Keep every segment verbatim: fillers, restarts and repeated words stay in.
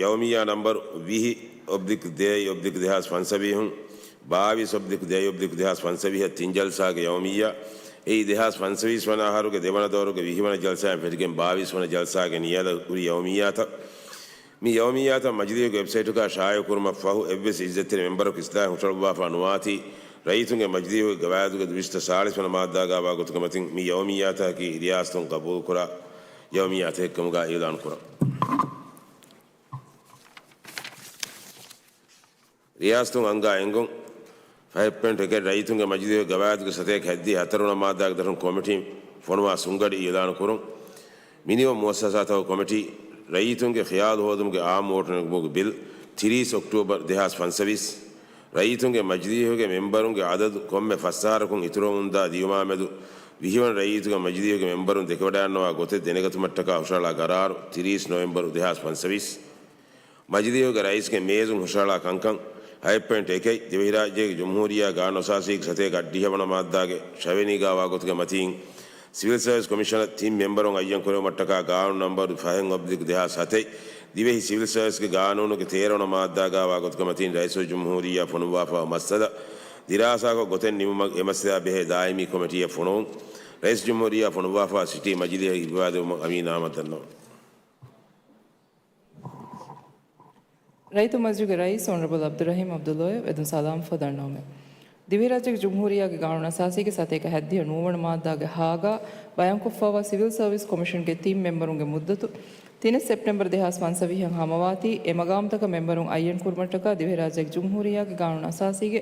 ޔައުމިއްޔާ ނަންބަރު ވިހި އޮބްލިކް ދޭއް އޮބްލިކް ދެހާސް ފަންސަވީހުން، ބާވީސް އޮބްލިކް ދޭއް އޮބްލިކް ދެހާސް ފަންސަވީހަށް ތިން ޖަލްސާގެ ޔައުމިއްޔާ، އެއީ ދެހާސް ފަންސަވީސް ވަނަ އަހަރުގެ ދެވަނަ ދައުރުގެ ވިހި ވަނަ ޖަލްސާއިން ފެށިގެން ބާވީސް ވަނަ ޖަލްސާގެ ނިޔަލަށް ހުރި ޔައުމިއްޔާތައް. މި ޔައުމިއްޔާތައް މަޖިލީހުގެ ވެބްސައިޓުގަ ޝާއިޢުކުރުމަށް ފަހު، އެއްވެސް އިއްޒަތްތެރި މެންބަރަކު އިސްލާހެއް ހުށަހަޅުއްވާފަ ނުވާތީ، ރައްޔިތުންގެ މަޖިލީހުގެ ގަވާއިދުގެ ދުވިސައްތަ ސާޅީސް ވަނަ މާއްދާގައިވާ ގޮތުގެ މަތިން މި ޔައުމިއްޔާތަކަކީ ރިޔާސަތުން ގަބޫލުކުރާ ޔައުމިއްޔާތަކެއްކަމުގައި އިޢުލާނުކުރަން. ރިޔާސަތުން އަންގާ އެންގުން ފަހެއް ޕޮއިންޓް އެކެއް، ރައްޔިތުންގެ މަޖިލީހުގެ ގަވާއިދުގެ ސަތޭކަ ހަތްދިހަ ހަތަރު ވަނަ މާއްދާގެ ދަށުން ކޮމިޓީން ފޮނުވާ ސުންގަޑި އިޢުލާނު ކުރުން. މިނިވަން މުއައްސަސާތަކުގެ ކޮމިޓީ، ރައްޔިތުންގެ ޚިޔާލު ހޯދުމުގެ އާއްމު ވޯޓު ނެގުމުގެ ބިލް، ތިރީސް އޮކްޓޫބަރު ދެހާސް ފަންސަވީސް. ރައްޔިތުންގެ މަޖިލީހުގެ މެންބަރުންގެ އަދަދު ކޮންމެ ފަސް އަހަރަކުން އިތުރުވަމުންދާ ދިޔުމާމެދު ވިހިވަނަ ރައްޔިތުގެ މަޖިލީހުގެ މެންބަރުން ދެކެވަޑައިގަންނަވާ ގޮތެއް ދެނެގަތުމަށްޓަކާ ހުށަހަޅާ ގަރާރު، ތިރީސް ނޮވެމްބަރު ދެހާސް ފަންސަވީސް. މަޖިލީހުގެ ރައީސްގެ މޭޒުން ހުށަހަޅާ ކަންކަން ހަތް ޕޮއިންޓް އެކެއް، ދިވެހިރާއްޖޭގެ ޖުމްހޫރިއްޔާ ގާނޫނު އަސާސީގެ ސަތޭކަ އަށްޑިހަ ވަނަ މާއްދާގެ ށަވިޔަނީގައިވާ ގޮތުގެ މަތީން، ސިވިލް ސަރވިސް ކޮމިޝަނަށް ތިން މެންބަރުން އައްޔަން ކުރެވުމަށްޓަކާ ގާނޫނު ނަންބަރު ފަހެއް އޮބްލިކް ދެހާސް ހަތެއް، ދިވެހި ސިވިލް ސަރވިސްގެ ގާނޫނުގެ ތޭރަ ވަނަ މާއްދާގައިވާ ގޮތުގެ މަތީން ރައީސުލްޖުމްހޫރިއްޔާ ފޮނުއްވާފައިވާ މައްސަލަ ދިރާސާކޮށް ގޮތެއް ނިމުމަށް އެ މައްސަލައާ ބެހޭ ދާއިމީ ކޮމިޓީއެއް ފޮނުވުން. ރައީސުލްޖުމްހޫރިއްޔާ ފޮނުއްވާފައިވާ ސިޓީ މަޖިލީހަށް އިއްވާދެވުމަށް އަމީން އަޙްމަދު ދަންނަވަން. ރައްޔިތު މަޖިލީހުގެ ރައީސް އޮނަރަބަލް ޢަބްދުއްރަޙީމް ޢަބްދުﷲ އެދުން ސަލާމަތް ފަދައިންނެވުމެވެ. ދިވެހިރާއްޖޭގެ ޖުމްހޫރިއްޔާގެ ގާނޫނު އަސާސީގެ ސަތޭކަ ހަތްދިހަ ނުވަ ވަނަ މާއްދާގެ ހާގާ ބަޔާންކޮށްފައިވާ ސިވިލް ސަރވިސް ކޮމިޝަންގެ ތިން މެންބަރުންގެ މުއްދަތު ތިނެއް ސެޕްޓެމްބަރު ދެހާސް ފަންސަވީހަށް ހަމަވާތީ، އެ މަގާމުތަކަށް މެންބަރުން އައްޔަން ކުރުމަށްޓަކާ ދިވެހިރާއްޖޭގެ ޖުމްހޫރިއްޔާގެ ގާނޫނު އަސާސީގެ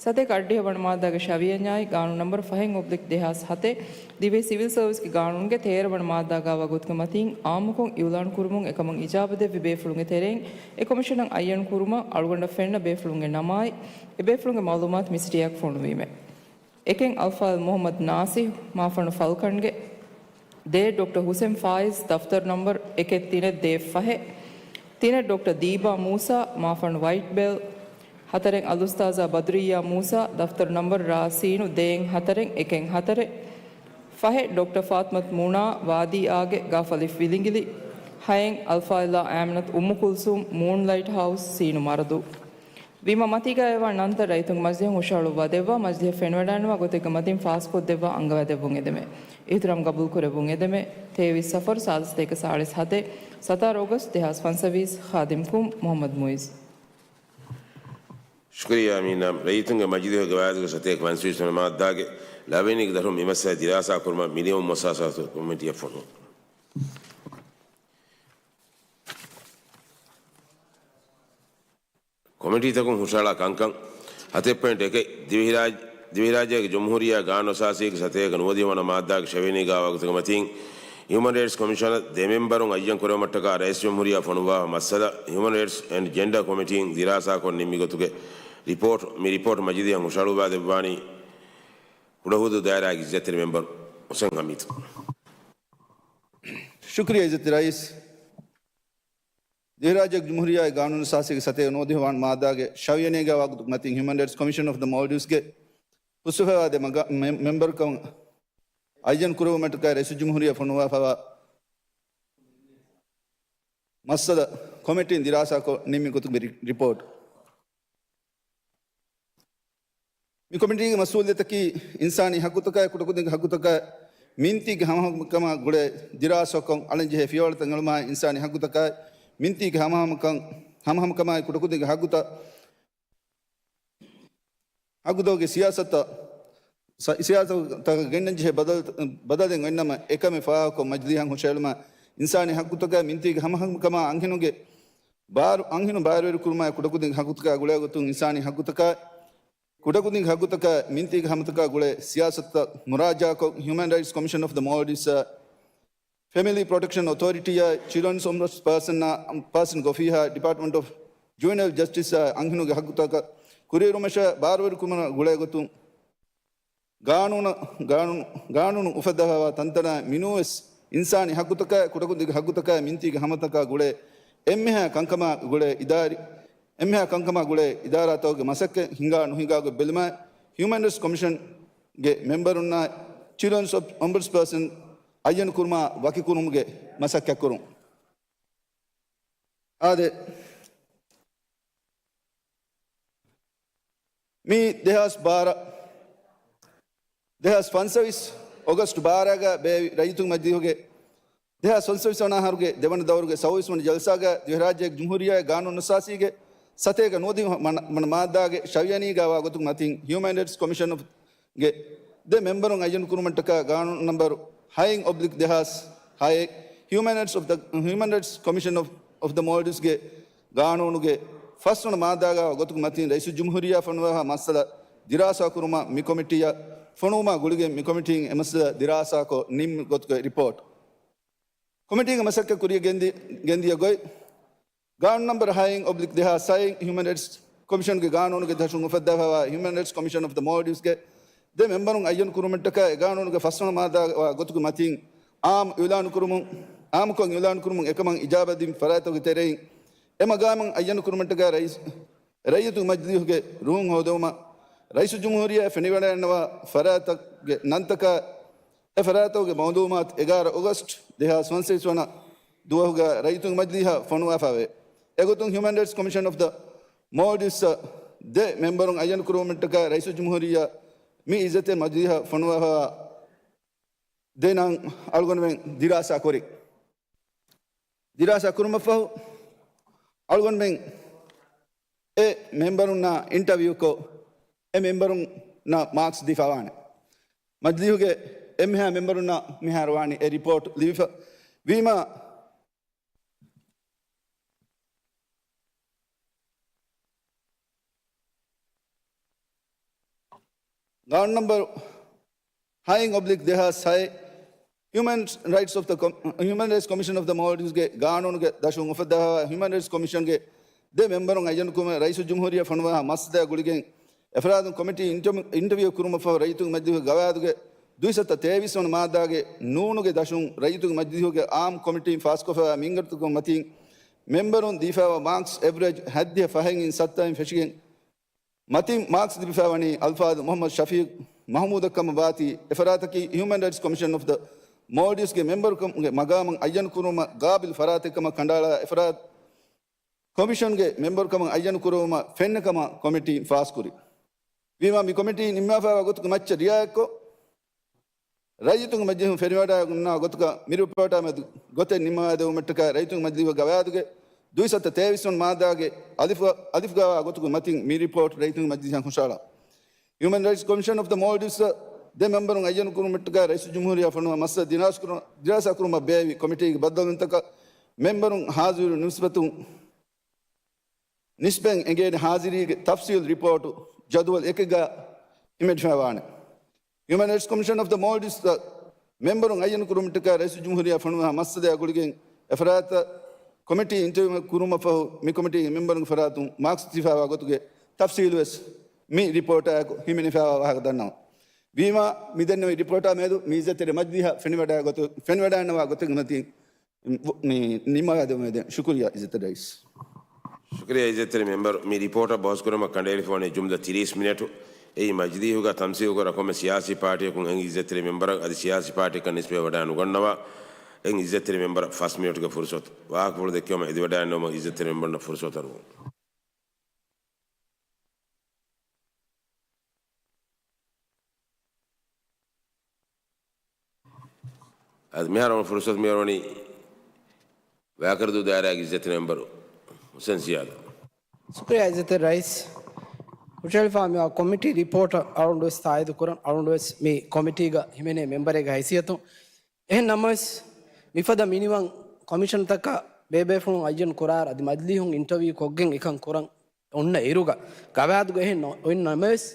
ސަތޭކަ އަށްޑިހަ ވަނަ މާއްދާގެ ޝަވިޔަންޏާއި، ގާނޫނު ނަންބަރު ފަހެއް އޮބްލިކް ދެހާސް ހަތެއް، ދިވެހި ސިވިލް ސަރވިސްގެ ގާނޫނުގެ ތޭރަ ވަނަ މާއްދާގައިވާ ގޮތުގެ މަތީން އާއްމުކޮށް އިޢުލާނު ކުރުމުން އެކަމަށް އިޖާބަ ދެއްވި ބޭފުޅުންގެ ތެރެއިން އެ ކޮމިޝަނަށް އައްޔަން ކުރުމަށް އަޅުގަނޑަށް ފެންނަ ބޭފުޅުންގެ ނަމާއި، އެ ބޭފުޅުންގެ މަޢުލޫމާތު މި ސިޓީއަށް ފޮނުވީމެވެ. އެކެއް، އަލްފާޟިލް މުޙައްމަދު ނާސިޙް، މާފަންނު ފަލްކަންގެ. ދޭއް، ޑޮކްޓަރ ހުސެން ފާއިޒް، ދަފްތަރު ނަންބަރު އެކެއް ތިނެއް ދޭއް ފަހެއް. ތިނެއް، ޑޮކްޓަރ ދީބާ މޫސާ، މާފަންނު ވައިޓް ބެލް. ހަތަރެއް، އަލްއުސްތާޛާ ބަދުރިއްޔާ މޫސާ، ދަފްތަރު ނަންބަރު ރާ ސީނު ދޭއް ހަތަރެއް އެކެއް ހަތަރެއް. ފަހެއް، ޑޮކްޓަރ ފާތިމަތު މޫނާ، ވާދީ އާގެ، ގާފަލިފް ވިލިނގިލި. ހައެއް، އަލްފާޟިލާ އާމިނަތު އުއްމު ކުލްސޫމް، މޫންލައިޓް ހައުސް، ސީނު މަރަދޫ. ވީމާ މަތީގައިވާ ނަންތައް ރައްޔިތުންގެ މަޖިލީހަށް ހުށަހަޅުއްވާ ދެއްވާ، މަޖިލީހަށް ފެނިވަޑައިގަންނަވާ ގޮތެއްގެ މަތިން ފާސްކޮށްދެއްވާ އަންގަވާދެއްވުން އެދެމެވެ. އިޙްތިރާމް ގަބޫލު ކުރެއްވުން އެދެމެވެ. ތޭވީސް ސަފަރު ސާދަ ސަތޭކަ ސާޅީސް ހަތެއް، ސަތާރަ އޮގަސްޓް ދެހާސް ފަންސަވީސް، ޚާދިމް ކުން، މުޙައްމަދު މުއިޒް. ޝުކުރިއްޔާ އަމީނާ. ރައްޔިތުންގެ މަޖިލީހުގެ ގަވާއިދުގެ ސަތޭކަ ފަންސަވީސް ވަނަ މާއްދާގެ ޅަވަނީގެ ދަށުން މި މައްސަލަ ދިރާސާ ކުރުމަށް މިނިވަން މުއައްސަސާތު ކޮމިޓީއަށް ފޮނުވުން. ކޮމިޓީތަކުން ހުށަހަޅާ ކަންކަން. ހަތެއް ޕޮއިންޓް އެކެއް، ދިވެހިރާއް-، ދިވެހިރާއްޖޭގެ ޖުމްހޫރިއްޔާ ގާނޫނު އަސާސީގެ ސަތޭކަ ނުވަދިހަ ވަނަ މާއްދާގެ ޝަވިޔަނީގައިވާ ގޮތުގެ މަތީން، ހިއުމަން ރައިޓްސް ކޮމިޝަނަށް ދެ މެމްބަރުން އައްޔަން ކުރެވުމަށްޓަކާ ރައީސް ޖުމްހޫރިއްޔާ ފޮނުއްވާފަ މައްސަލަ، ހިއުމަން ރައިޓްސް އެންޑް ޖެންޑާ ކޮމިޓީން ދިރާސާކޮށް ނިންމި ގޮތުގެ ރިޕޯޓް، މި ރިޕޯޓް މަޖިލީހަށް ހުށަހަޅުއްވާ ދެއްވާނީ ކުޑަހުދޫދު ދާއިރާގެ އިއްޒަތްތެރި މެމްބަރު ހުސެން ހަމީދު. ޝުކުރިއްޔާ އިއްޒަތްތެރި ރައީސް. ދިވެހިރާއްޖޭގެ ޖުމްހޫރިއްޔާގެ ގާނޫނު އަސާސީގެ ސަތޭކަ ނުވަދިހަ ވަނަ މާއްދާގެ ޝަވިޔަނީގައިވާ ގޮތުގެ މަތިން ހިއުމަން ރައިޓްސް ކޮމިޝަން އޮފް ދަ މޯލްޑިވްސްގެ ހުސްވެފައިވާ ދެ މަގ-، މެ-، މެމްބަރުކަމަށް އައްޔަން ކުރެއްވުމަށްޓަކާ ރައީސުލްޖުމްހޫރިއްޔާ ފޮނުއްވާފައިވާ މައްސަލަ ކޮމިޓީން ދިރާސާކޮށް ނިންމި ގޮތުގެ ރި-، ރިޕޯޓް. މި ކޮމިޓީގެ މަސްއޫލިއްޔަތަކީ އިންސާނީ ހައްގުތަކާއި ކުޑަކުދިންގެ ހައްގުތަކާއި މިންތީގެ ހަމަހަމަކަމާ ގުޅޭ ދިރާސާކޮށް އަޅަންޖެހޭ ފިޔަވަޅުތައް އެޅުމާއި އިންސާނީ ހައްގުތަކާއި މިންތީގެ ހަމަހަމަކަން، ހަމަހަމަކަމާއި ކުޑަކުދިންގެ ހައްގުތައް، ހައްގުތަކުގެ ސިޔާސަތަށް، ސަ-، ސިޔާސަތަކަށް ގެންނަންޖެހޭ ބަދަލު-، ބަދަލެއް އޮތްނަމަ އެކަމެއް ފާހަގަކޮށް މަޖިލީހަށް ހުށަހެޅުމަށް އިންސާނީ ހައްގުތަކާއި މިންތީގެ ހަމަހަމަކަމާ އަންހެނުންގެ ބާރު-، އަންހެނުން ބާރުވެރިކުރުމާއި ކުޑަކުދިންގެ ހައްގުތަކާ ގުޅޭ ގޮތުން އިންސާނީ ހައްގުތަކާއި ކުޑަކުދިންގެ ހައްގުތަކާއި މިންތީގެ ހަމަތަކާ ގުޅޭ ސިޔާސަތުތައް މުރާޖާކޮށް، ހިއުމަން ރައިޓްސް ކޮމިޝަން އޮފް ދަ މޯލްޑިވްސް، ފެމިލީ ޕްރޮޓެކްޝަން އޮތޯރިޓީއާއި ޗިލްޑްރަންސް އޮމްބަޑްސް ޕާސަން، ޕާސަންގެ އޮފީހާއި ޑިޕާޓްމަންޓް އޮފް ޖުވެނައިލް ޖަސްޓިސްއާއި އަންހެނުންގެ ހައްގުތަކަށް ކުރިއެރުމަށާއި ބާރުވެރިކުރުމަށް ގުޅޭ ގޮތުން ގާނޫނަށް، ގާނޫނު، ގާނޫނު އުފައްދަވާ ތަންތަނާއި މިނޫވެސް އިންސާނީ ހައްގުތަކާއި ކުޑަކުދިންގެ ހައްގުތަކާއި މިންތީގެ ހަމަތަކާ ގުޅޭ އެންމެހާ ކަންކަމާ ގުޅޭ އިދާރި-، އެންމެހާ ކަންކަމާ ގުޅޭ އިދާރާތަކުގެ މަސައްކަތް ހިނގާ ނުހިނގާގޮތް ބެލުމާއި، ހިއުމަން ރައިޓްސް ކޮމިޝަންގެ މެމްބަރުންނާއި ޗިލްޑްރަންސް އޮމްބަޑްސް ޕާސަން އައްޔަން ކުރުމާ ވަކިކުރުމުގެ މަސައްކަތް ކުރުން. އާދެ، މި ދެހާސް ބާރަ، ދެހާސް ފަންސަވީސް އޮގަސްޓް ބާރަގަ ބޭއްވި ރައްޔިތުންގެ މަޖިލީހުގެ ދެހާސް ފަންސަވީސް ވަނަ އަހަރުގެ ދެވަނަ ދައުރުގެ ސައުވީސް ވަނަ ޖަލްސާގަ ދިވެހިރާއްޖޭގެ ޖުމްހޫރިއްޔާގެ ގާނޫނުއަސާސީގެ ސަތޭކަ ނުވަދިހަ މަ-، މަ-، މާއްދާގެ ޝަވިޔަނީގަ ވާ ގޮތުގެ މަތިން ހިއުމަން ރައިޓްސް ކޮމިޝަން އޮފް ގެ ދެ މެމްބަރުން އައްޔަން ކުރުމަށްޓަކާ ގާނޫނު ނަންބަރު ހައެއް އޮބްލިކް ދެހާސް ހައެއް، ހިއުމަން ރައިޓްސް އޮފް ދަ، ހިއުމަން ރައިޓްސް ކޮމިޝަން އޮފް، އޮފް ދަ މޯލްޑިވްސްގެ ގާނޫނުގެ ފަސްވަނަ މާއްދާގަ ގޮތުގެ މަތިން ރައީސުލްޖުމްހޫރިއްޔާ ފޮނުވާ މައްސަލަ ދިރާސާ ކުރުމަށް މި ކޮމިޓީއަށް ފޮނުވުމާ ގުޅިގެން މި ކޮމިޓީން އެ މައްސަލަ ދިރާސާކޮށް ނިންމި ގޮތުގެ ރިޕޯޓް. ކޮމިޓީގެ މަސައްކަތް ކުރިޔަށް ގެންދި، ގެންދިޔަ ގޮތް. ގާނޫނު ނަންބަރު ހައެއް އޮބްލިކް ދެހާސް ހައެއް ހިއުމަން ރައިޓްސް ކޮމިޝަންގެ ގާނޫނުގެ ދަށުން އުފައްދާފައިވާ ހިއުމަން ރައިޓްސް ކޮމިޝަން އޮފް ދަ މޯލްޑިވްސްގެ ދެ މެމްބަރުން އައްޔަން ކުރުމަށްޓަކާ އެ ގާނޫނުގެ ފަސްވަނަ މާއްދާ ވާ ގޮތުގެ މަތިން އާއްމު އިއުލާނު ކުރުމުން، އާއްމުކޮށް އިއުލާނު ކުރުމުން އެކަމަށް އިޖާބަ ދިން ފަރާތްތަކުގެ ތެރެއިން އެ މަގާމަށް އައްޔަން ކުރުމަށްޓަކާ ރައީސް، ރައްޔިތު މަޖިލީހުގެ ރުހުން ހޯދުމަށް ރައީސުލްޖުމްހޫރިއްޔާ ފެނިވަޑައިގަންނަވާ ފަރާތްތަކުގެ ނަންތަކާ އެ ފަރާތްތަކުގެ މައުލޫމާތު އެގާރަ އޮގަސްޓް ދެހާސް ފަންސަވީސް ވަނަ ދުވަހުގަ ރައްޔިތުންގެ މަޖިލީހަށް ފޮނުވާފައެވެ. އެގޮތުން ހިއުމަން ރައިޓްސް ކޮމިޝަން އޮފް ދަ މޯލްޑިވްސްއަށް ދެ މެމްބަރުން އައްޔަން ކުރުމަށްޓަކާ ރައީސުލްޖުމްހޫރިއްޔާ މި އިއްޒަތްތެރި މަޖިލީހަށް ފޮނުވާފައިވާ ދެ ނަން އަޅުގަނޑުމެން ދިރާސާ ކުރި. ދިރާސާ ކުރުމަށްފަހު އަޅުގަނޑުމެން އެ މެމްބަރުންނާ އިންޓަވިއުކޮށް، އެ މެމްބަރުންނަށް މާކްސް ދީފަވާނެ. މަޖިލީހުގެ އެންމެހާ މެމްބަރުންނަށް މިހާރު ވާނީ އެ ރިޕޯޓް ލިބިފަ ވީމަ، ގާނޫނު ނަމްބަރު ހައެއް އޮބްލިކް ދެހާސް ހައެއް، ހިއުމަން ރައިޓްސް އޮފް ދަ ކޮ-، ހިއުމަން ރައިޓްސް ކޮމިޝަން އޮފް ދަ މޯލްޑިވްސްގެ ގާނޫނުގެ ދަށުން އުފައްދާފައިވާ ހިއުމަން ރައިޓްސް ކޮމިޝަންގެ ދެ މެމްބަރުން އައްޔަން ކުރުމަށް ރައީސުލްޖުމްހޫރިއްޔާ ފޮނުވާ މައްސަލައާ ގުޅިގެން އެފަރާތުން ކޮމިޓީ އިންޓަވި-، އިންޓަވިއު ކުރުމަށްފަހު ރައްޔިތުންގެ މަޖިލީހުގެ ގަވާއިދުގެ ދުއިސައްތަ ތޭވީސް ވަނަ މާއްދާގެ ނޫނުގެ ދަށުން ރައްޔިތުންގެ މަޖިލީހުގެ އާއްމު ކޮމިޓީން ފާސްކޮށްފައިވާ މިންގަނޑުތަކުގެ މަތީން މެމްބަރުން ދީފައިވާ މާކްސް އެވްރެޖް ހަތްދިހަ ފަހެއް އިން ސައްތައިން ފެށިގެން މަތިން މާކްސް ލިބިފައިވަނީ އަލްފާޟު މުޙައްމަދު ޝަފީޤު މަޙްމޫދަށް ކަމަށް ވާތީ، އެފަރާތަކީ ހިއުމަން ރައިޓްސް ކޮމިޝަން އޮފް ދަ މޯލްޑިވްސްގެ މެމްބަރުކަމުގެ މަގާމަށް އައްޔަން ކުރުމަށް ގާބިލް ފަރާތެއް ކަމަށް ކަނޑައަޅާ އެފަރާތް ކޮމިޝަންގެ މެމްބަރުކަމަށް އައްޔަން ކުރުވުމަށް ފެންނަ ކަމަށް ކޮމިޓީން ފާސްކުރި. ވީމާ މި ކޮމިޓީ ނިންމާފައިވާ ގޮތުގެ މައްޗަށް ރިއާޔަތްކޮށް، ރައްޔިތުންގެ މަޖިލީހުން ފެނިވަޑައިގަންނަވާ ގޮތުގަ މި ރިޕޯޓާ މެދު ގޮތެއް ނިންމަވާދެވުމަށްޓަކާ ރައްޔިތުންގެ މަޖިލީހުގެ ގަވާއިދުގެ ދުއިސައްތަ ތޭވީސް ވަނަ މާއްދާގެ އަލިފު، އަލިފުގަވާ ގޮތުގެ މަތިން މި ރިޕޯޓް ރައްޔިތުންގެ މަޖިލީހަށް ހުށަހަޅާ. ހިއުމަން ރައިޓްސް ކޮމިޝަން އޮފް ދަ މޯލްޑިވްސް ދެ މެމްބަރުން އައްޔަން ކުރުމަށްޓަކާ ރައީސުލްޖުމްހޫރިއްޔާ ފޮނުވާ މައްސަލަ ދިރާސް ކުރު، ދިރާސާ ކުރުމަށް ބޭއްވި ކޮމިޓީގެ ބައްދަލުވުންތަކަށް މެމްބަރުން ހާޒިރު ނިސްބަތުން ނިސްބަތް އެނގޭނެ ހާޒިރީގެ ތަފްސީލް ރިޕޯޓު ޖަދުވަލް އެކެއްގަ ހިމެނިފައިވާނެ. ހިއުމަން ރައިޓްސް ކޮމިޝަން އޮފް ދަ މޯލްޑިވްސް މެމްބަރުން އައްޔަން ކުރުމަށްޓަކާ ރައީސުލްޖުމްހޫރިއްޔާ ފޮނުވާ މައްސަލަޔާ ގުޅިގެން އެފަރާތަށް ކޮމިޓީ އިންޓަވިއު ކުރުމަށްފަހު މި ކޮމިޓީގެ މެމްބަރުންގެ ފަރާތުން މާކްސް ދީފައިވާ ގޮތުގެ ތަފްސީލުވެސް މި ރިޕޯޓާއެކު ހިމެނިފައިވާ ވާހަކަ ދަންނަވަން. ވީމާ މިދެންނެވި ރިޕޯޓާ މެދު މި އިއްޒަތްތެރި މަޖިލީހަށް ފެނިވަޑައިގަތު، ފެނިވަޑައިގަންނަވާ ގޮތުގެ މަތިން މި ނިންމަވާދެވުމެވެ. ޝުކުރިއްޔާ އިއްޒަތްތެރި ރައީސް. ޝުކުރިއްޔާ އިއްޒަތްތެރި މެމްބަރު، މި ރިޕޯޓަށް ބަހުސްކުރުމަށް ކަނޑައެޅިފަވަނީ ޖުމްލަ ތިރީސް މިނެޓު. އެއީ މަޖިލީހުގަ ތަންސީހުކުރާ ކޮންމެ ސިޔާސީ ޕާޓީއަކުން އެން އިއްޒަތްތެރި މެމްބަރަށް އަދި ސިޔާސީ ޕާޓީއަކަށް ނިސްބަތް ވެވަޑައިނުގަންނަވާ، އެން އިއްޒަތްތެރި މެމްބަރަށް ފަސް މިނެޓުގެ ފުރުސަތު. ވާހަކަފުޅު ދެއްކެވުމަށް އެދިވަޑައިގަންނަވަމުން އިއްޒަތްތެރި މެމްބަރުންނަށް ފުރުސަތު އަރުވަން. އަދި މިހާރު ފުރުސަތު މިއަރުވަނީ ވައިކަރަދޫ ދާއިރާގެ އިއްޒަތްތެރި މެމްބަރު ހުސެން ސިޔާދު. ޝުކުރިއްޔާ އިއްޒަތްތެރި ރައީސް. ހުށަހެޅިފައިވާ މި ކޮމިޓީ ރިޕޯޓަށް އަޅުގަނޑުވެސް ތާއީދު ކުރަން. އަޅުގަނޑުވެސް މި ކޮމިޓީގަ ހިމެނޭ މެމްބަރެއްގެ ހައިސިއްޔަތުން. އެހެން ނަމަވެސް، މިފަދަ މިނިވަން ކޮމިޝަންތަކަށް ބޭބޭފުޅުން އައްޔަން ކުރާއިރު އަދި މަޖިލީހުން އިންޓަވިއު ކޮށްގެން އެކަން ކުރަން އޮންނަ އިރުގަ، ގަވާއިދުގަ އެހެން ނޯ، އޮތް ނަމަވެސް،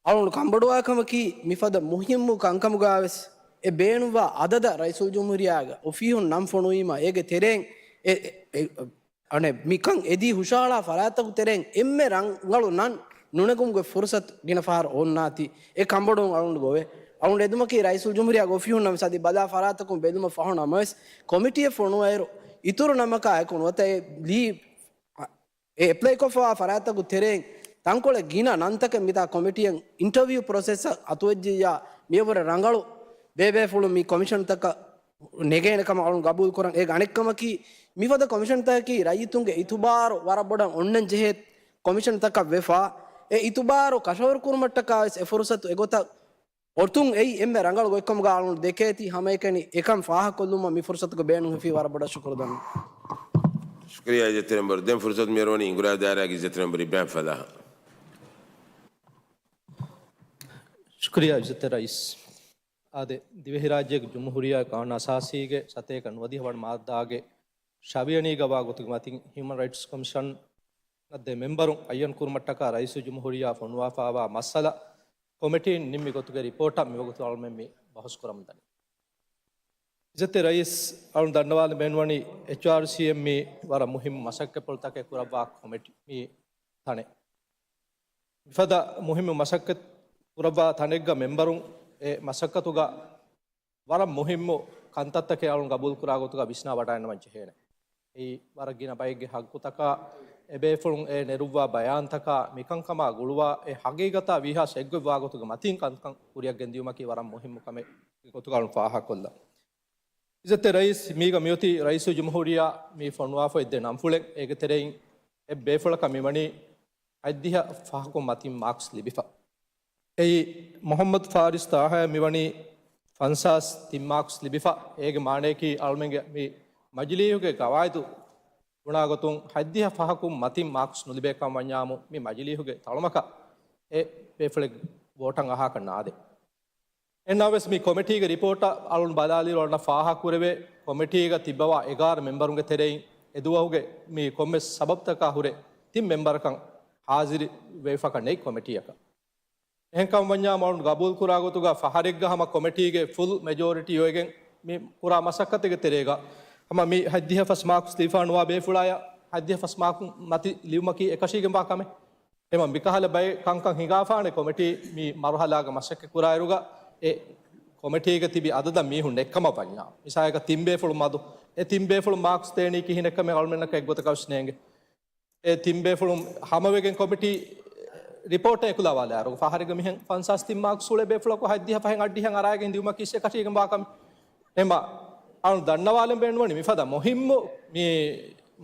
އަޅުގަނޑު ކަންބޮޑުވާ ކަމަކީ، މިފަދަ މުހިއްމު ކަންކަމުގަވެސް އެ ބޭނުންވާ އަދަދަށް ރައީސުލްޖުމްހޫރިއްޔާގެ އޮފީހުން ނަން ފޮނުވީމަ، އޭގެ ތެރެއިން އެ، އެ، އެ، އަނެއް މިކަން އެދީ ހުށަހަޅާ ފަރާތްތަކު ތެރެއިން އެންމެ ރަނގަޅު ނަން ނުނެގުމުގެ ފުރުސަތު ގިނަ ފަހަރު އޮންނާތީ. އެ ކަންބޮޑުވުން އަޅުގަނޑުގެ އޮވޭ. އަޅުގަނޑު އެދުމަކީ ރައީސުލްޖުމްހޫރިއްޔާގެ އޮފީހުން ނަމަވެސް އަދި ބަލާ ފަރާތަކުން ބެލުމަށް ފަހު ނަމަވެސް، ކޮމިޓީއަށް ފޮނުވާއިރު، އިތުރު ނަމަކާ އެކު ނުވަތަ އެ ލީ، އެ އެޕްލައިކޮށްފަވާ ފަރާތްތަކު ތެރެއިން ތަންކޮޅެއް ގިނަ ނަންތަކެއް މިތާ ކޮމިޓީއަށް އިންޓަވިއު ޕްރޮސެސްއަށް އަތުވެއްޖިއްޔާ، މިއަށްވުރެ ރަނގަޅު ބޭބޭފުޅުން މި ކޮމިޝަންތަކަށް ނެގޭނެ ކަމަށް އަޅުން ގަބޫލު ކުރަން. އޭގެ އަނެއް ކަމަކީ، މިފަދަ ކޮމިޝަންތަކަކީ ރައްޔިތުންގެ އިތުބާރު ވަރަށް ބޮޑަށް އޮންނަން ޖެހޭ ކޮމިޝަންތަކަށް ވެފަ، އެ އިތުބާރު ކަށަވަރުކުރުމަށްޓަކާ ވެސް އެ ފުރުސަތު އެގޮތަށް އޮތުން އެއީ އެންމެ ރަނގަޅު ގޮތްކަމުގަ އަޅުން ދެކޭތީ. ހަމައެކަނި އެކަން ފާހަގަކޮށްލުމަށް މި ފުރުސަތުގަ ބޭނުންވެފީ. ވަރަށް ބޮޑަށް ޝުކުރު ދަންނަ. ޝުކުރިއްޔާ އިއްޒަތްތެރި މެމްބަރު. ދެން ފުރުސަތު މިއޮރުވަނީ އިނގުރާ ދާއިރާގެ އިއްޒަތްތެރި މެމްބަރު އިބްރާހިމް ފަލާހަށް. ޝުކުރިއްޔާ އިއްޒަތްތެރި ރައީސް. އާދެ، ދިވެހިރާއްޖޭގެ ޖުމްހޫރިއްޔާ ގާނޫނު އަސާސީގެ ސަތޭކަ ނުވަދިހަ ވަނަ މާއްދާގެ ޝަވިޔަނީގަ ވާ ގޮތުގެ މަތިން ހިއުމަން ރައިޓްސް ކޮމިޝަނަށް ދެ މެމްބަރުން އައްޔަން ކުރުމަށްޓަކާ ރައީސުލްޖުމްހޫރިއްޔާ ފޮނުވާފައިވާ މައްސަލަ ކޮމިޓީން ނިންމި ގޮތުގެ ރިޕޯޓަށް މިވަގުތު އަޅުމެން މި ބަހުސް ކުރަމުންދަނީ. އިއްޒަތްތެރި ރައީސް، އަޅުން ދަންނަވާލަން ބޭނުންވަނީ އެޗްއާރްސީއެމް މީ ވަރަށް މުހިއްމު މަސައްކަތްޕުޅުތަކެއް ކުރައްވާ ކޮމިޓީ މި ތަނެއް. މިފަދަ މުހިއްމު މަސައްކަތް ކުރައްވާ ތަނެއްގަ މެމްބަރުން އެ މަސައްކަތުގަ ވަރަށް މުހިއްމު ކަންތައްތަކެއް އަޅުން ގަބޫލުކުރާ ގޮތުގަ ވިސްނާ ވަޑައިގަންނަވަން ޖެހޭނެ. އެއީ ވަރަށް ގިނަ ބައެއްގެ ހައްގުތަކާ، އެބޭފުޅުން އެ ނެރުއްވާ ބަޔާންތަކާ، މިކަންކަމާ ގުޅުވާ، އެ ހަގީގަތާ ވީހާ އެއްގޮތްވާ ގޮތުގެ މަތީން ކަންކަން ކުރިއަށް ގެންދިޔުމަކީ ވަރަށް މުހިއްމު ކަމެއް ގޮތުގަ އަޅުން ފާހަގަކޮށްލަން. އިއްޒަތްތެރި ރައީސް، މީގަ މިއޮތީ ރައީސުލްޖުމްހޫރިއްޔާ މި ފޮނުވާފައި ދެ ނަންފުޅެއް. އޭގެ ތެރެއިން އެއް ބޭފުޅަކަށް މިވަނީ ހަތްދިހަ ފަހަކުން މަތިން މާކްސް ލިބިފަ. އެއީ މުޙައްމަދު ފާރިސް ޠާހާއަށް މިވަނީ ފަންސާސް ތިން މާކްސް ލިބިފަ. އޭގެ މާނަޔަކީ އަޅުމެންގެ މި މަޖިލީހުގެ ގަވާއިދު ބުނާގޮތުން ހަތްދިހަ ފަހަކުން މަތިން މާކްސް ނުލިބޭ ކަމަށް ވަންޏާމު، މި މަޖިލީހުގެ ތަޅުމަކަށް އެ ބޭފުޅެއް ވޯޓަށް އަހާކަށް ނާދޭ. އެހެންނަމަވެސް މި ކޮމިޓީގެ ރިޕޯޓަށް އަޅުން ބަލާލިއިރު އަޅުންނަށް ފާހަގަކުރެވޭ، ކޮމިޓީގަ ތިއްބަވާ އެގާރަ މެމްބަރުންގެ ތެރެއިން އެދުވަހުގެ މި ކޮންމެސް ސަބަބުތަކާ ހުރެ ތިން މެމްބަރަކަށް ހާޒިރު ވެފަކަށް ނެތް ކޮމިޓީއަކަށް. އެހެންކަމަށް ވަންޏާ އަޅުން ގަބޫލު ކުރާ ގޮތުގަ ފަހަރެއްގަ ހަމަ ކޮމިޓީގެ ފުލް މެޖޯރިޓީ އޮވެގެން މި ކުރާ މަސައްކަތެއްގެ ތެރޭގަ ހަމަ މި ހަތްދިހަ ފަސް މާކްސް ލިބިފާ ނުވާ ބޭފުޅާޔަށް ހަތްދިހަ ފަސް މާކު މަތި ލިބުމަކީ އެކަށީގެންވާ ކަމެއް. އެމަ މިކަހަލަ ބައެއް ކަންކަން ހިނގާފާނެ ކޮމިޓީ މި މަރުހަލާގަ މަސައްކަތް ކުރާއިރުގަ އެ ކޮމިޓީގަ ތިބި އަދަދަށް މީހުން ނެއްކަމަށް ވަންޏާ، މިސާލަކަށް ތިން ބޭފުޅުން މަދު އެ ތިން ބޭފުޅުން މާކްސް ދޭނީ ކިހިނެއްކަމެއް އަޅުމެންނަކަށް އެއްގޮތަކަށް ވެސް ނޭނގެ. އެ ތިން ބޭފުޅުން ހަމަވެގެން ކޮމިޓީ ރިޕޯޓެއް އެކުލަވާލާއިރު، ފަހަރެއްގަ މިހެން ފަންސާސް ތިން މާކްސް އުޅޭ ބޭފުޅަކު ހަތްދިހަ ފަހެއް އަށްޑިހައިން އަރާގެން ދިއުމަކީ އެކަށީގެންވާ ކަމެއް. އެމަ އަޅުން ދަންނަވާލަން ބޭނުންވަނީ މިފަދަ މުހިއްމު މި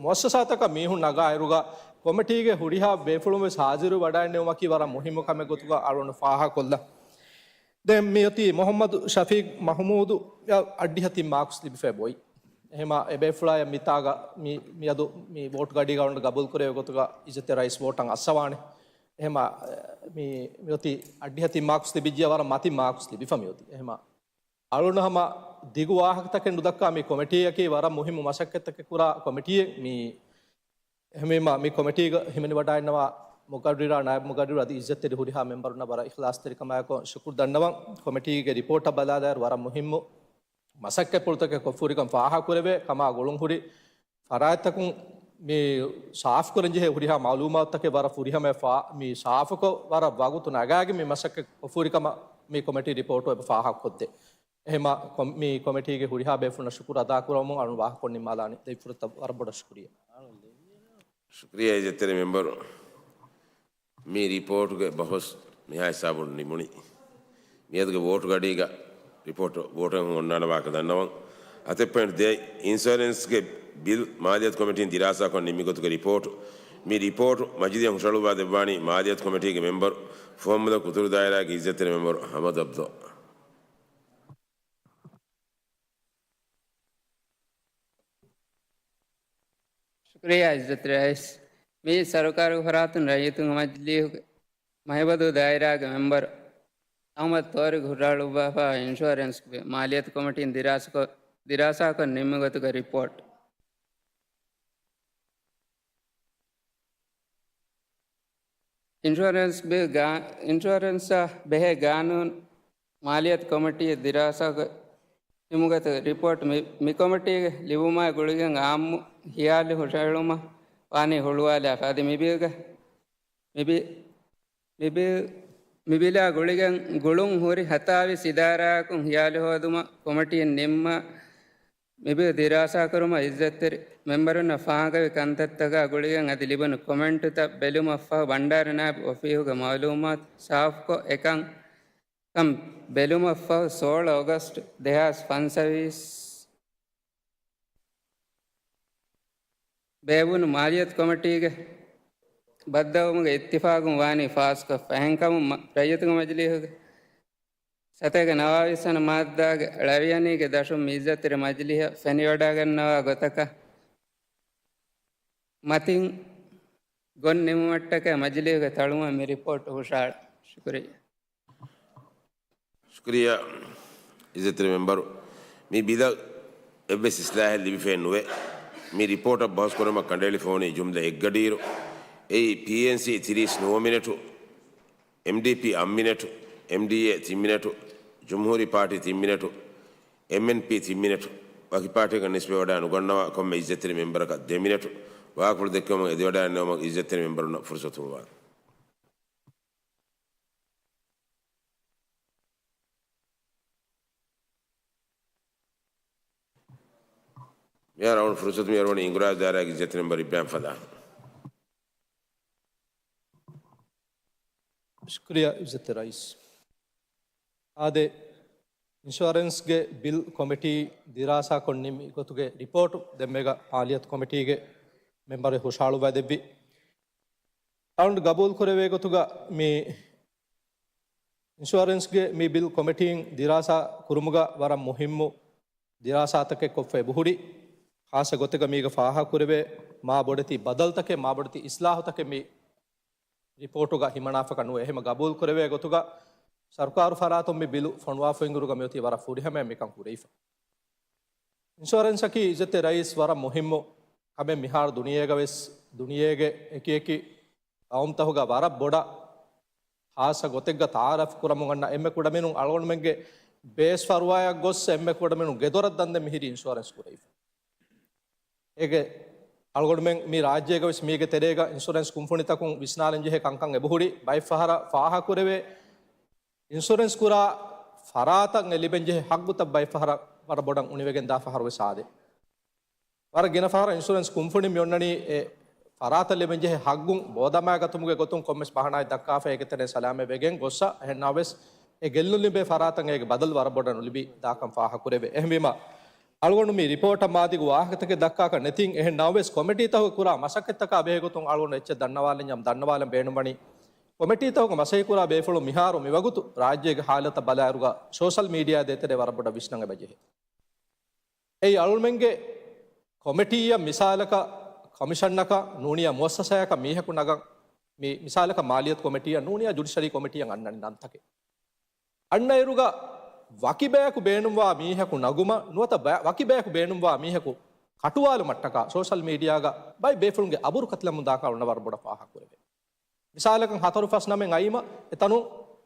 މުއައްސަސާތަކަށް މީހުން ނަގާއިރުގަ ކޮމިޓީގެ ހުރިހާ ބޭފުޅުން ވެސް ހާޒިރު ވަޑައިންނެވުމަކީ ވަރަށް މުހިއްމު ކަމެއް ގޮތުގަ އަޅުން ފާހަގަކޮށްލަން. ދެން މިއޮތީ މުޙައްމަދު ޝަފީޤް މަޙްމޫދު އަށްޑިހަ ތިން މާކްސް ލިބިފައި ބޮއި. އެހެމަ އެބޭފުޅާޔަށް މިތާގަ މި، މިއަދު މި ވޯޓް ގަޑީގަ އަޅުން ގަބޫލު ކުރެވޭ ގޮތުގަ އިއްޒަތްތެރި ރައީސް ވޯޓަށް އައްސަވާނެ. އެހެމަ މި، މިއޮތީ އަށްޑިހަ ތިން މާކްސް ލިބިއްޖެ ވަރަށް މަތިން މާކްސް ލިބިފަ މިއޮތީ. އެހެމަ އަޅުން ހަމަ ދިގު ވާހަކަތަކެއް ނުދައްކާ މި ކޮމިޓީއަކީ ވަރަށް މުހިއްމު މަސައްކަތްތަކެއް ކުރާ ކޮމިޓީއެއް. މި އެހެންވީމަ، މި ކޮމިޓީގަ ހިމެނިވަޑައިންނަވާ މުގައްރިރާ، ނާއިބު މުގައްރިރު އަދި އިއްޒަތްތެރި ހުރިހާ މެމްބަރުންނަށް ވަރަށް އިޚްލާޞްތެރިކަމާއެކު ޝުކުރު ދަންނަވަން. ކޮމިޓީގެ ރިޕޯޓަށް ބަލާލާއިރު ވަރަށް މުހިއްމު މަސައްކަތްޕުޅުތަކެއް ކޮށްފުރިކަން ފާހަގަކުރެވޭ. ކަމާ ގުޅުންހުރި ފަރާތްތަކުން މި ސާފުކުރަންޖެހޭ ހުރިހާ މައުލޫމާތުތަކެއް ވަރަށް ފުރިހަމަޔަށް މި ސާފުކޮށް، ވަރަށް ވަގުތު ނަގާގެން މި މަސައްކަތް ކޮށްފުރިކަމަށް މި ކޮމިޓީ ރިޕޯޓު އެބަ ފާހަގަކޮށްދޭ. އެހެމަ ކޮ-، މި ކޮމިޓީގެ ހުރިހާ ބޭފުޅުންނަށް ޝުކުރު އަދާކުރަމުން އަޅުން ވާހަކަ ކޮށް ނިންމާލާނީ. ދެން ފުރަތަމަ ވަރަށް ބޮޑަށް ޝުކުރިއްޔާ. ޝުކުރިއްޔާ އިއްޒަތްތެރި މެމްބަރު. މި ރިޕޯޓުގެ ބަހުސް މިހާ ހިސާބުން ނިމުނީ. މިއަދުގެ ވޯޓު ގަޑީގަ ރިޕޯޓު ވޯޓު އެހުން އޮންނާނެ ވާހަކަ ދަންނަވަން. ހަތެއް ޕޮއިންޓް ދޭއް، އިންޝުއަރެންސްގެ ބިލް މާލިޔަތު ކޮމިޓީން ދިރާސާކޮށް ނިންމި ގޮތުގެ ރިޕޯޓު. މި ރިޕޯޓު މަޖިލީހަށް ހުށަހަޅުއްވާ ދެއްވާނީ މާލިޔަތު ކޮމިޓީގެ މެމްބަރު ފުވައްމުލައް ކުތުރު ދާއިރާގެ އިއްޒަތްތެރި މެމްބަރު ހަމަދު އަބްދުﷲ. ޝުކުރިއްޔާ އިއްޒަތް ރައީސް. މިއީ ސަރުކާރުގެ ފަރާތުން ރައްޔިތުންގެ މަޖިލީހުގެ މަހިބަދޫ ދާއިރާގެ މެމްބަރު އަޙްމަދު ތޯރިގް ހުށަހަޅުއްވާފައިވާ އިންޝުއަރެންސް ބިލް މާލިޔަތު ކޮމިޓީން ދިރާސާކޮށް، ދިރާސާކޮށް ނިންމި ގޮތުގެ ރިޕޯޓް. އިންޝުއަރެންސް ބިލް ގާ-، އިންޝުއަރެންސާ ބެހޭ ގާނޫނު މާލިޔަތު ކޮމިޓީ ދިރާސާކޮށް ނިމުގަތު ރިޕޯޓް މި، މި ކޮމިޓީގެ ލިބުމާ ގުޅިގެން އާއްމު ހިޔާލު ހުށަހެޅުމަށް ވާނީ ހުޅުވާލާފަ. އަދި މި ބިލްގަ، މި ބި-، މި ބިލް، މި ބިލާ ގުޅިގެން ގުޅުން ހުރި ހަތާވީސް އިދާރާއަކުން ހިޔާލު ހޯދުމަށް ކޮމިޓީން ނިންމާ މި ބިލް ދިރާސާކުރުމަށް އިއްޒަތްތެރި މެމްބަރުންނަށް ފާހަގަވި ކަންތައްތަކާ ގުޅިގެން އަދި ލިބުނު ކޮމެންޓުތައް ބެލުމަށްފަހު ބަންޑާރަ ނާއިބު އޮފީހުގެ މައުލޫމާތު ސާފުކޮށް އެކަން ކަން ބެލުމަށްފަހު ސޯޅަ އޮގަސްޓް ދެހާސް ފަންސަވީސް ބޭއްވުނު މާލިޔަތު ކޮމިޓީގެ ބައްދަލުވުމުގެ އިއްތިފާގުން ވާނީ ފާސްކޮށްފަ. އެހެންކަމުން މަ-، ރައްޔިތުގެ މަޖިލީހުގެ ސަތޭކަ ނަވާވީސް ވަނަ މާއްދާގެ ޅަވިޔަނީގެ ދަށުން މި އިއްޒަތްތެރި މަޖިލީހަށް ފެނިވަޑައިގަންނަވާ ގޮތަކަށް މަތިން ގޮން ނިމުމަށްޓަކައި މަޖިލީހުގެ ތަޅުމަށް މި ރިޕޯޓް ހުށަހަޅަން. ޝުކުރިއްޔާ. ޝުކުރިއްޔާ އިއްޒަތްތެރި މެމްބަރު. މި ބިލަށް އެއްވެސް އިސްލާހެއް ލިބިފައެއް ނުވޭ. މި ރިޕޯޓަށް ބަހުސް ކުރުމަށް ކަނޑައެޅިފަ ވަނީ ޖުމްލަ އެއްގަޑިއިރު. އެއީ ޕީއެންސީ ތިރީސް ނުވަ މިނެޓު، އެމްޑީޕީ އަށް މިނެޓު، އެމްޑީއޭ ތިން މިނެޓު، ޖުމްހޫރީ ޕާޓީ ތިން މިނެޓު، އެމްއެންޕީ ތިން މިނެޓު. ވަކި ޕާޓީއަކަށް ނިސްބަތްވެވަޑައި ނުގަންނަވާ ކޮންމެ އިއްޒަތްތެރި މެމްބަރަކަށް ދެ މިނެޓު. ވާހަކަފުޅު ދެއްކެވުމަށް އެދިވަޑައިގަންނަވުމަށް އިއްޒަތްތެރި މެމްބަރުންނަށް ފުރުސަތު ހުޅުވާން. މިހާރު އަޅުގަނޑު ފުރުސަތު މިއަރުވަނީ ހިނގުރާދު ދާއިރާގެ އިއްޒަތްތެރި މެމްބަރު އިބްރާހިމް ފަދައަށް. ޝުކުރިއްޔާ އިއްޒަތްތެރި ރައީސް. އާދެ، އިންޝުއަރެންސްގެ ބިލް ކޮމިޓީ ދިރާސާކޮށް ނިންމި ގޮތުގެ ރިޕޯޓު ދެންމެގަ މާލިޔަތު ކޮމިޓީގެ މެމްބަރެއް ހުށަހަޅުއްވައިދެއްވި. އަޅުގަނޑު ގަބޫލު ކުރެވޭ ގޮތުގަ މި އިންޝުއަރެންސްގެ މި ބިލް ކޮމިޓީން ދިރާސާ ކުރުމުގަ ވަރަށް މުހިއްމު ދިރާސާތަކެއް ކޮށްފަ އެބަހުރި. ޚާއްޞަ ގޮތެއްގަ މީގަ ފާހަގަކުރެވޭ މާ ބޮޑެތި ބަދަލުތަކެއް، މާ ބޮޑެތި އިސްލާހުތަކެއް މި ރިޕޯޓުގަ ހިމަނާފަކަށް ނުވޭ. އެހެމަ ގަބޫލު ކުރެވޭ ގޮތުގަ ސަރުކާރު ފަރާތުން މި ބިލު ފޮނުވާފައި އިންގުރުގަ މިއޮތީ ވަރަށް ފުރިހަމައެއް މިކަން ކުރެވިފަ. އިންޝުއަރެންސަކީ އިއްޒަތްތެރި ރައީސް ވަރަށް މުހިއްމު ކަމެއް. މިހާރު ދުނިޔޭގަ ވެސް، ދުނިޔޭގެ އެކި އެކި ގައުމުތަކުގަ ވަރަށް ބޮޑަށް ޚާއްޞަ ގޮތެއްގަ ތައާރަފް ކުރަމުން އަންނަ އެންމެ ކުޑަމިނުން އަޅުގަނޑުމެންގެ ބޭސް ފަރުވާއަށް ގޮސް އެންމެ ކުޑަމިނުން ގެދޮރަށް ދަންދެން މިހިރީ އިންޝުއަރެންސް ކުރެވިފަ. އޭގެ އަޅުގަނޑުމެން މި ރާއްޖޭގަ ވެސް މީގެ ތެރޭގަ އިންޝުރެންސް ކުންފުނިތަކުން ވިސްނާލަން ޖެހޭ ކަންކަން އެބަހުރި. ބައެއް ފަހަރަށް ފާހަގަކުރެވޭ އިންޝުރެންސް ކުރާ ފަރާތަށް އެ ލިބެން ޖެހޭ ހައްގުތައް ބައެއް ފަހަރަށް ވަރަށް ބޮޑަށް އުނިވެގެން ދާ ފަހަރު ވެސް އާދޭ. ވަރަށް ގިނަ ފަހަރަށް އިންޝުރެންސް ކުންފުނިން މި އޮންނަނީ އެ ފަރާތަށް ލިބެން ޖެހޭ ހައްގުން ބޯދަމާގަތުމުގެ ގޮތުން ކޮންމެސް ބަހަނާއެއް ދައްކާފަ އޭގެ ތެރެއިން ސަލާމަތް ވެގެން ގޮއްސަ. އެހެން ނަމަވެސް އެ ގެއްލުން ލިބޭ ފަރާތަށް އޭގެ ބަދަލު ވަރަށް ބޮޑަށް ނުލިބި ދާކަން ފާހަގަކުރެވޭ. އެހެންވީމަ އަޅުގަނޑު މި ރިޕޯޓަށް މާދިގު ވާހަކަތަކެއް ދައްކާކަށް ނެތިން. އެހެން ނަމަވެސް ކޮމިޓީތަކުގެ ކުރާ މަސައްކަތްތަކާ ބެހޭ ގޮތުން އަޅުގަނޑު އެއްޗެއް ދަންނަވާލަންޏާ ދަންނަވާލަން ބޭނުންވަނީ. ކޮމިޓީތަކުގެ މަސައްކަތް ކުރާ ބޭފުޅުން މިހާރު މިވަގުތު ރާއްޖޭގެ ހާލަތަށް ބަލާއިރުގަ ސޯޝަލް މީޑިއާ ދޭތެރޭ ވަރަށް ބޮޑަށް ވިސްނަން އެބަޖެހޭ. އެއީ އަޅުގަނޑުމެންގެ ކޮމިޓީއަށް މިސާލަކަށް ކޮމިޝަނަކަށް ނޫނިޔާ މުއައްސަސާއަކަށް މީހަކު ނަގަން، މި މިސާލަކަށް މާލިޔަތު ކޮމިޓީއަށް ނޫނިޔާ ޖުޑިޝަރީ ކޮމިޓީއަށް އަންނަނީ ނަންތަކެއް. އަންނައިރުގަ ވަކި ބަޔަކު ބޭނުންވާ މީހަކު ނަގުމަށް ނުވަތަ ބަ-، ވަކި ބަޔަކު ބޭނުންވާ މީހަކު ކަޓުވާލުމަށްޓަކާ ސޯޝަލް މީޑިއާގަ ބައެއް ބޭފުޅުންގެ އަބުރު ކަތިލަމުން ދާކަށް އަޅުގަނޑަށް ވަރަށް ބޮޑަށް ފާހަގަކުރެވޭ. މިސާލަކަށް ހަތަރު ފަސް ނަމެއް އައީމަ އެތަނުން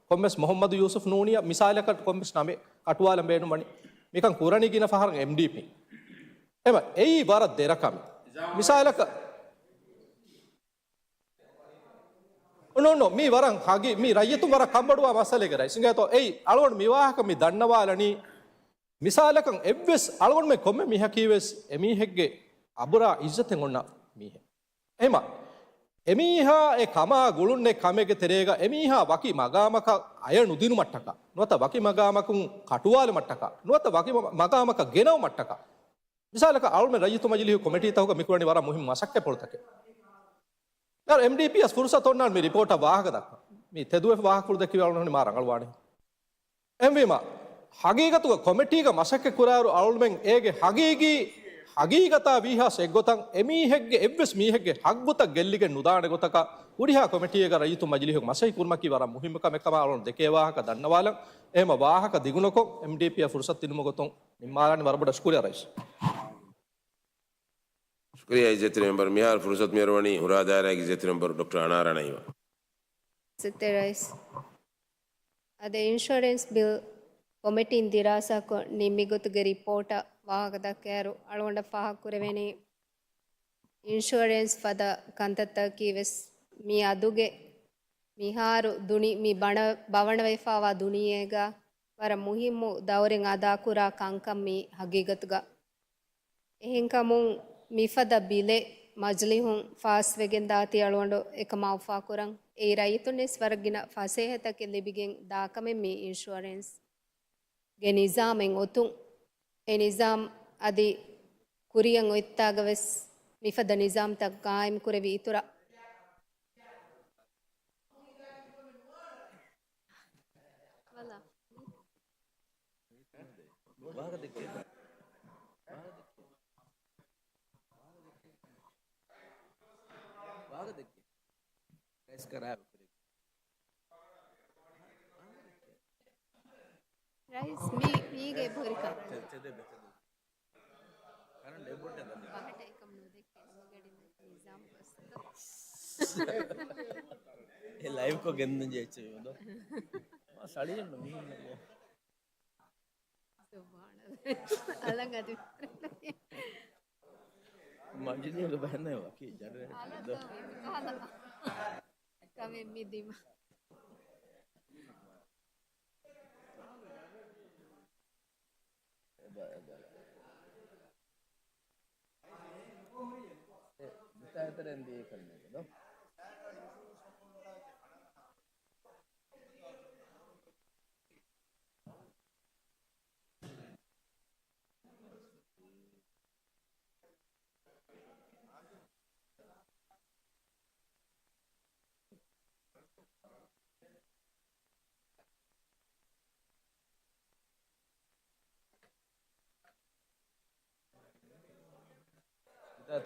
ކޮންމެސް މުހައްމަދު ޔޫސުފް ނޫނިޔަށް މިސާލަކަށް ކޮންމެސް ނަމެއް ކަޓުވާލަން ބޭނުންވަނީ. މިކަން ކުރަނީ ގިނަ ފަހަރަށް އެމްޑީޕީ. އެމަ އެއީ ވަރަށް ދެރަ ކަމެއް. މިސާލަކަށް ނޯ، ނޯ، މީ ވަރަށް ހަގީ، މީ ރައްޔިތުން ވަރަށް ކަންބޮޑުވާ މައްސަލައެއްގެ ރައީސް އިނގޭތޯ. އެއީ އަޅުގަނޑު މި ވާހަކަ މި ދަންނަވާލަނީ މިސާލަކަށް އެއްވެސް އަޅުގަނޑުމެން ކޮންމެ މީހަކީވެސް އެމީހެއްގެ އަބުރާ އިއްޒަތެއް އޮންނަ މީހެއް. އެހެމަ އެމީހާ އެ ކަމާ ގުޅުންނެ ކަމެއްގެ ތެރޭގަ އެމީހާ ވަކި މަގާމަކަށް އަޔަށް ނުދިނުމަށްޓަކާ، ނުވަތަ ވަކި މަގާމަކުން ކަޓުވާލުމަށްޓަކާ، ނުވަތަ ވަކި މަ-، މަގާމަކަށް ގެނައުމަށްޓަކާ. މިސާލަކަށް އަޅުމެ ރައްޔިތު މަޖިލީހު ކޮމިޓީތަކުގަ މިކުރަނީ ވަރަށް މުހިންމު މަސައްކަތްޕުޅުތަކެއް. އެމްޑީޕީއަށް ފުރުސަތު އޮންނާން މި ރިޕޯޓަށް ވާހަކަ ދައްކަން. މި ތެދުވެފަ ވާހަކަފުޅު ދެއްކިވި އަޅުން މާ ރަނގަޅުވާނެ. އެހެންވީމަ، ހަގީގަތުގަ ކޮމިޓީގަ މަސައްކަތް ކުރާއިރު އަޅުމެން އޭގެ ހަގީގީ ހަގީގަތާ ވީހާސް އެއްގޮތަށް އެމީހެއްގެ އެއްވެސް މީހެއްގެ ހައްގުތައް ގެއްލިގެން ނުދާނެ ގޮތަކަށް ހުރިހާ ކޮމިޓީއެއްގަ ރައްޔިތު މަޖިލީހުގަ މަސައްކަތް ކުރުމަކީ ވަރަށް މުހިންމު ކަމެއް ކަމަށް އަޅުން ދެކޭ ވާހަކަ ދަންނަވާލަން. އެހެމަ ވާހަކަ ދިގުނުކޮށް، އެމްޑީޕީއަށް ފުރުސަތު ދިނުމުގެ ގޮތުން ނިންމާލާނީ. ވަރަށް ބޮޑަށް ޝުކުރިއްޔާ ރައީސް. ޝުކުރިއްޔާ އިއްޒަތްތެރި މެމްބަރު. މިހާރު ފުރުސަތު މިއަރުވަނީ ހުރާ ދާއިރާގެ އިއްޒަތްތެރި މެމްބަރު ޑޮކްޓަރ އަނާރާ ނައީމަށް. އިއްޒަތްތެރި ރައީސް. އަދި އިންޝުއަރެންސް ބިލް ކޮމިޓީން ދިރާސާކޮށް ނިންމި ގޮތުގެ ރިޕޯޓަށް ވާހަކަ ދައްކާއިރު އަޅުގަނޑަށް ފާހަގަކުރެވެނީ، އިންޝުއަރެންސް ފަދަ ކަންތައްތަކަކީ ވެސް މި އަދުގެ މިހާރު ދުނި-، މި ބަނަ-، ބަވަނަވެފާވާ ދުނިޔޭގަ ވަރަށް މުހިއްމު ދައުރެއް އަދާކުރާ ކަންކަން މީ ހަގީގަތުގަ. އެހެންކަމުން މިފަދަ ބިލެއް މަޖިލީހުން ފާސްވެގެން ދާތީ އަޅުގަނޑު އެކަމާ އުފާކުރަން. އެއީ ރައްޔިތުންވެސް ވަރަށް ގިނަ ފަސޭހަތަކެއް ލިބިގެން ދާކަމެއް މި އިންޝުއަރެންސް ގެ ނިޒާމެއް އޮތުން. އެ ނިޒާމް އަދި ކުރިއަށް އޮތްތާގަ ވެސް މިފަދަ ނިޒާމްތައް ގާއިމް ކުރެވި އިތުރަށް. ވަލާ. ވާހަކަ ދެއްކޭ. ވާހަކަ ދެއްކޭ. ވާހަކަ ދެއްކޭ. ގައިސް ކަރާ ރައީސް މީ، މީގެ އެބަހުރިކަން. ތެދެއް ބެތެދު. ކަރަންޓް އެބޮޑެ ދަނީ. ބަހަޓަ އެކަމް ނުދެއްކޭ. މިގަޑި ނިޒާމް ގޮސްތޯ. އެ ލައިވްކޮށް ގެންދަން ޖެއްޗެވި އޮދޯ. މާ ސަޅިއެއްނު މީހުންނަކީ. ސުބްހާނަﷲ. އަލަން އަދި. މަޖިދީގެ ބަހަންނަ ވަކި ޖަނަރޭޓަރެއް ދޯ. ކަމެއް މި ދިމާ. އެބަ، އެބަ. އެ، މިތާ އެތެރެން ދިޔަ ކަންނޭނގެ ދޯ.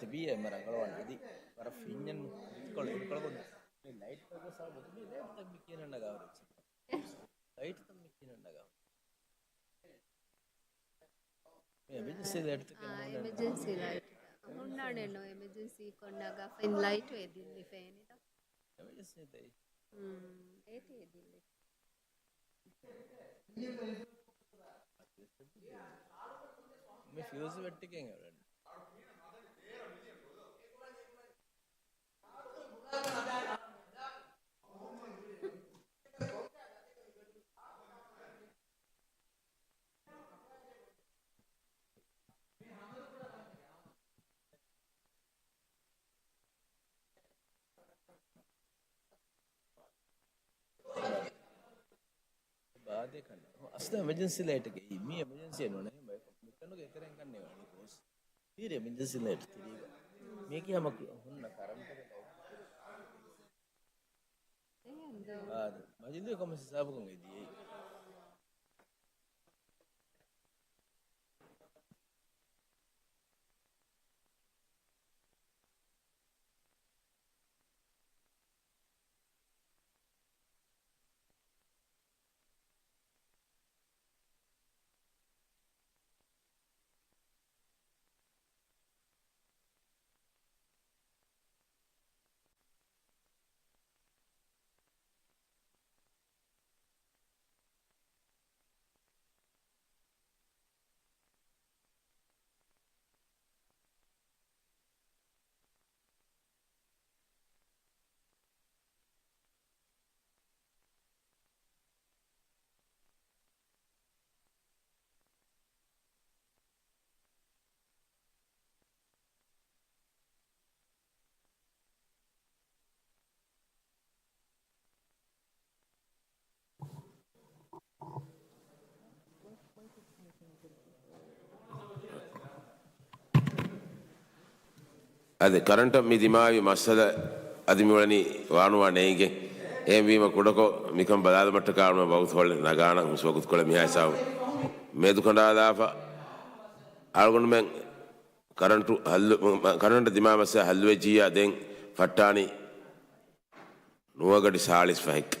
ތިބީ އެންމެ ރަނގަޅުވާނެ. އަދި ވަރަށް ފިންޏަން ކޮޅު އެންކޮޅަކުން މި ލައިޓްތަކުގެ ސަބަބުން މި ލައިޓްތައް މި ކިހިނެއް ނަގާ ހުރެ. ލައިޓްތައް މި ކިހިނެއް ނަގާ. މި އެމަޖެންސީ ލައިޓްތަކެއް އާ، ނޫނޭ. އެމަޖެންސީ ލައިޓް. ހުންނާނެ ނޯ އެމަޖެންސީ ކޮށް ނަގާފައި ލައިޓު އެ ދިއްލި ފޭނިތަ. އެމަޖެންސީ ދެއް. ހުން، އޭތި އެ ދިއްލި. މި ފިއުޒް ވެއްޓިގެން އެވެން. ބާދޭ ކަންނޭނގެ. އަސްލު އެމަޖެންސީ ލައިޓެއް އެއީ. މީ އެމަޖެންސީއެއް ނޫނޭ. ބަޔަކު މިކަނޑުގެ އެތެރެއިން ކަންނޭނގެ ވާނީ ކޯސް. ތީރި އެމަޖެންސީ ލައިޓް ތިރީގަ. މީކީ ހަމަ ކު-، ހުންނަ ކަރަންޓުގެ ލައިޓް. އެހެން ދޯ. އާދެ. މަޖިދީ ކޮންމެސް ހިސާބަކުން އެ ދިޔައީ. އަދި ކަރަންޓަށް މި ދިމާވި މައްސަލަ އަދި މިއުޅެނީ ވާނުވާ ނޭނގެ. އެހެންވީމަ ކުޑަކޮށް މިކަން ބަލާލުމަށްޓަކާ ވަގުތު ހޮޅެއް ނަގާނަން ހުސް ވަގުތުކޮޅެއް މިހާ ހިސާބު މެދުކަނޑާލާފަ. އަޅުގަނޑުމެން ކަރަންޓު ހައްލު، ކަރަންޓަށް ދިމާ މައްސަލަ ހައްލުވެއްޖިއްޔާ ދެން ފައްޓާނީ ނުވަގަޑި ސާޅީސް ފަހެއްގަ.